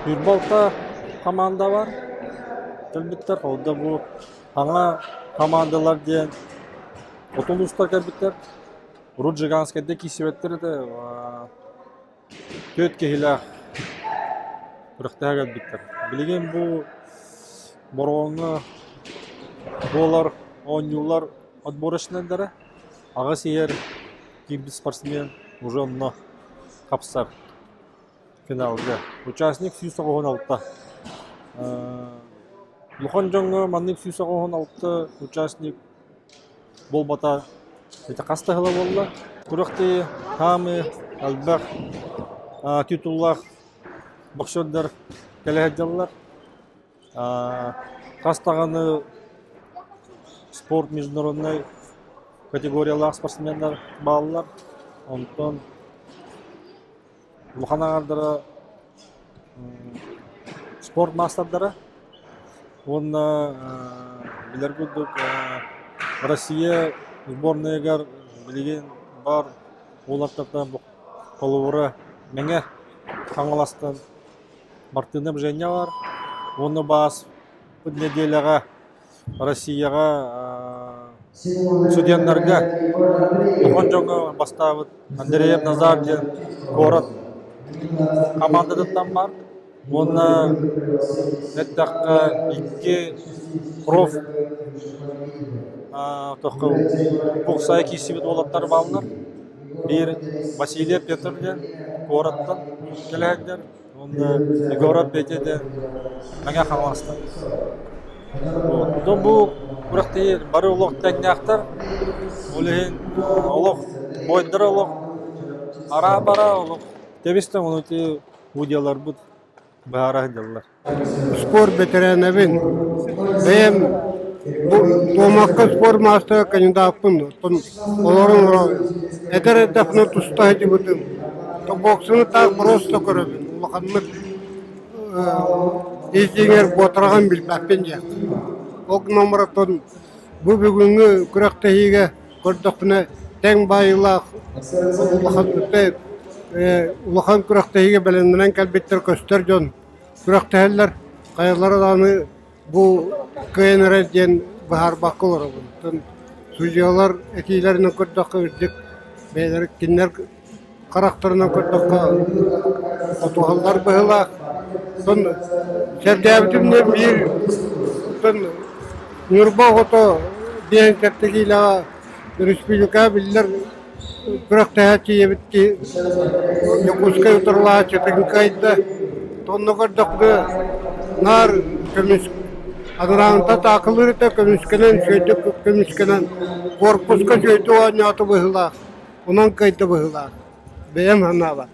Сүүрбэ хамаанда бар. Кэлбиттэр. Ол да бу саҥа хамаандалар диэн хоту улуустар кэлбиттэр. Урут Жиганскайда киирсибэттэр этэ. Түөрт киһилээх күрэхтэһэ кэлбиттэр. Билигин бу Бороҕоҥҥо буолар оонньуулар отборочнайдара. Аҕыс иһэр киирбит спортсмен уже онно хапсар финалга. Участник 196. Улахан дьоҥҥо маннык 196 участник буолбата ити хас да сыла буолла. Күрэхтэһии саамай элбэх титуллаах боксердар кэлэ сылдьаллар. Хас даҕаны спорт международнай категориялаах спортсменнар бааллар. Онтон улахан аҥаардара спорт маастардара уонна билэр курдук Россия сборнайыгар билигин баар уолаттартан холобура Мэҥэ Хаҥаластан Мартынов Женя баар уонна баас нэдиэлэҕэ Россияҕа студеннарга улахан дьоҥҥо бастаабыт Андреев Назар диэн куорат хамаандатыттан баар уонна эттэххэ икки проф боксаҕа киирсибит уолаттар бааллар. Биир Васильев Петр диэн куораттан кэлэһэрдэр уонна Егоров Петя диэн Мэҥэ Хаҥаластан. Оттон бу күрэхтэһии бары олох тэҥнээхтэр. Ол иһин олох бойдара олох араа-бараа олох тэбис-тэҥ ону ити удьуоларбыт быһаара сылдьаллар. Спорт бэтэрээнэбин. Бэйэм бу дуомакка спорт маастара кандидаппын. Оттон олорон эдэр эрдэхпинэ туста сылдьыбытым. Боксаны так просто көрөбүн. Улаханнык ис дьиҥэр буотараҕын билбэппин диэн. Ол гынан баран бу бүгүҥҥү күрэхтэһиигэ көрдөхпүнэ тэҥ баайыылаах улахан улахан күрэхтэһиигэ бэлэмнэнэн кэлбиттэр көстөр дьон күрэхтэһэллэр хайалара даҕаны бу кыайан эрэр диэн быһаарбакка олоробун. Оттон судьуйалар этиилэринэн көрдөххө үрдүк бэйэлэрэ кинилэр харахтарынан көрдөххө хотуһаллар быһыылаах. Оттон сэргээбитим диэн биир оттон Ньурба оҕото диэн кэптэгиилэҕэ республикаҕа биллэр күрэхтэһээччи ийэбит киһи Дьокуускай утарылаһааччытын кыайда. Онно көрдөххө наар көмүс анарааҥҥыта таакылыыр этэ көмүскэнэн үчүгэйдик көмүскэнэн корпуска үчүгэйдик оонньоото быһыылаах. Онон кыайда быһыылаах. Бэйэм санаабар.